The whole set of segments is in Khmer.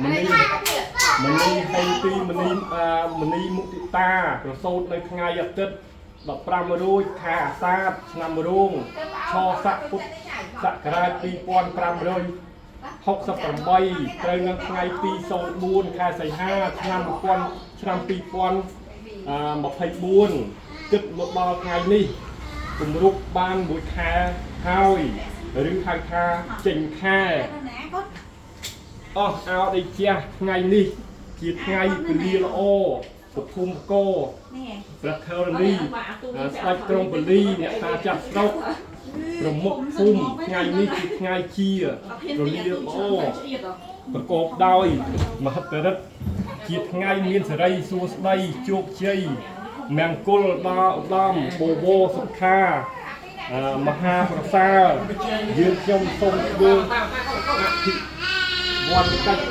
មនីមនីហេងទីមនីមនីមុទិតាប្រសូតនៅថ្ងៃអាទិត្យ15រោចខែអាសាឍឆ្នាំរោងឆស័កពុទ្ធសករាជ2568ត្រូវនៅថ្ងៃទី04ខែសីហាឆ្នាំ1000ឆ្នាំ2024គិតមកដល់ថ្ងៃនេះគម្រប់បានមួយខែហើយឬហៅថាចេញខែ ណាកូន អស់អោដីជះថ្ងៃនេះជាថ្ងៃពលាល្អពភូមិកោ នេះ ព្រះធរណីស្ដេចក្រុងពលីអ្នកតាចាស់ស្រុកប្រមុខភូមិថ្ងៃនេះជាថ្ងៃជារលាល្អប្រកបដោយមហិទ្ធិឫទ្ធិជាថ្ងៃមានសេរីសួស្តីជោគជ័យមង្គលដល់ឧត្តមបវរសុខាមហាប្រសើរយើងខ្ញុំសូមធ្វើអភិវឌ្ឍកិច្ច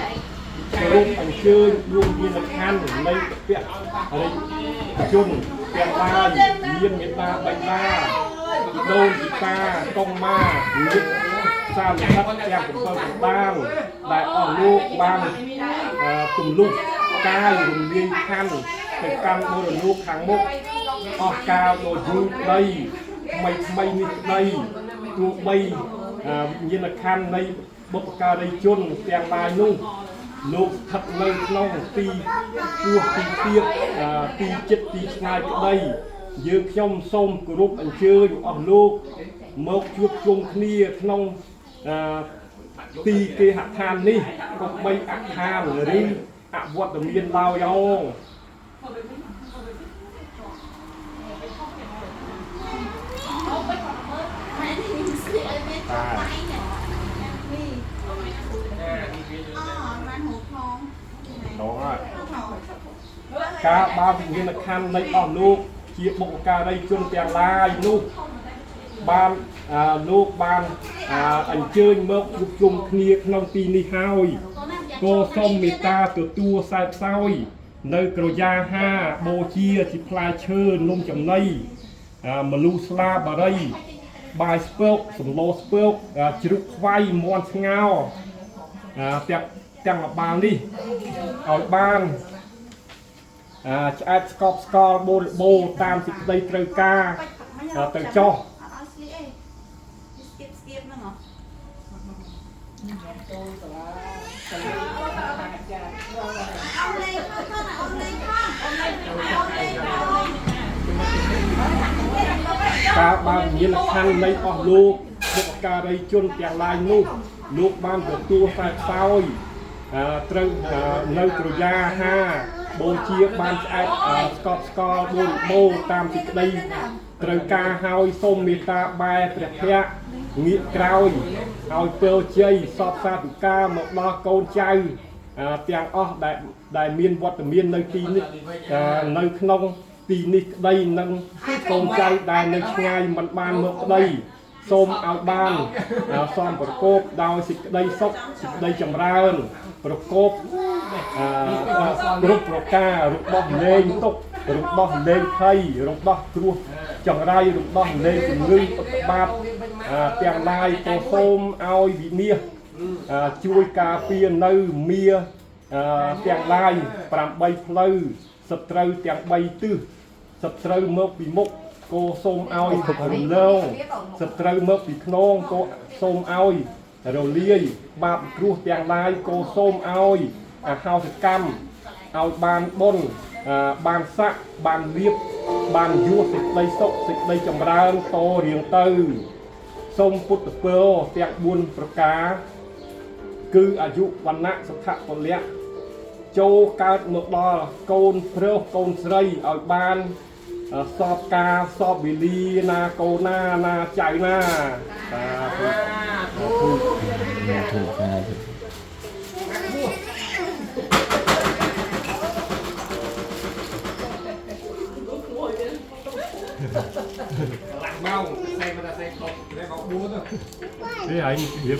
គោរពអញ្ជើញដួងវិញ្ញាណក្ខន្ធនៃពពរិជនទាំងឡាយមានមេត្តាបិតាជីដូនជីតាកុងម៉ាញាតិសាលិខិតទាំង7ប្រដាលដែលអស់លោកបានទម្លុះកាយរំលាយខណ្ឌទៅកាន់បរលោកខាងមុខអស់កាលដ៏យូរក្តីថ្មីថ្មីនេះក្តីទោះបីវិញ្ញាណក្ខន្ធនៃបុព្វការីជនទាំងឡាយនោះលោកស្ថិតនៅក្នុងទីពោះទីទៀបទីចិត្តទីឆ្ងាយក្តីយើងខ្ញុំសូមគោរពអញ្ជើញអស់លោកមកជួបជុំគ្នាក្នុងទីគេហដ្ឋាននេះកុំបីអខានឬអវត្តមានឡើយអង ម៉ែនេះស្លៀកឲ្យមានចង់ដៃនេះនេះអូបានហូបផង ដល់ហើយការបើវិញ្ញាណក្ខន្ធនៃអស់លោកជាបុព្វការីជនទាំងឡាយនោះបានលោកបានអញ្ជើញមកជួបជុំគ្នាក្នុងទីនេះហើយក៏សូមមេត្តាទទួលសែបសោយនៅក្រយាហាបូជាជាផ្លែឈើនំចំណីម្លូស្លាបារីបាយស្ពកសម្លស្ពកជ្រូកខ្វៃមាន់ស្ងោទាំងលបាលនេះឲ្យបានឆ្អែតស្កប់ស្កល់បរិបូរតាមសេចក្តីត្រូវការទៅចោះ អត់ឲ្យស្លៀកអីស្គៀបស្គៀបហ្នឹងហ៎អូនលេងផងអូនលេងផងអូនលេងអូនលេងផង ការបានវិញ្ញាណក្ខន្ធនៃអស់លោកបុព្វការីជនទាំងឡាយនោះលោកបានទទួលសែបសោយត្រូវនៅក្រយាហាបូជាបានឆ្អែតស្កប់ស្កល់បរិបូរតាមសេចក្តីត្រូវការហើយសូមមេត្តាបែរព្រះភ័ក្ត្រងាកក្រោយឲ្យពរជ័យសពសាធុការមកដល់កូនចៅទាំងអស់ដែលមានវត្តមាននៅទីនេះនៅក្នុងទីនេះក្តីនិងកូនចៅដែលនៅឆ្ងាយមិនបានមកក្តីសូមឲ្យបានសមប្រកបដោយសេចក្តីសុខសេចក្តីចម្រើនប្រកបគ្រប់ប្រការរបស់លែងទុករបស់លែងភ័យរបស់គ្រោះចង្រៃរបស់លែងជំងឺឧបបាតទាំងឡាយក៏សូមឲ្យវិនាសជួយការពារនៅមាទាំងឡាយ8ផ្លូវសត្រូវទាំង3ទិសសត្រូវមកពីមុខក៏សូមឲ្យរំលងសត្រូវមកពីខ្នងក៏សូមឲ្យរលាយបាបគ្រោះទាំងឡាយក៏សូមឲ្យអហោសិកម្មឲ្យបានបុណ្យបានស័ក្តិបានលៀបបានយោសេចក្តីសុខសេចក្តីចម្រើនតរៀងទៅសូមពុទ្ធពរទាំង4ប្រការគឺអាយុវណ្ណៈសុខៈពលៈចូលកើតមកដល់កូនប្រុសកូនស្រីឲ្យបានសពការសពវេលាណាកូនណាណាចៅណាសាធុសាធុ ធុសាធុ ម៉ោងសេមកតែសេខុសតែមក4ទៅ នេះឯងរៀប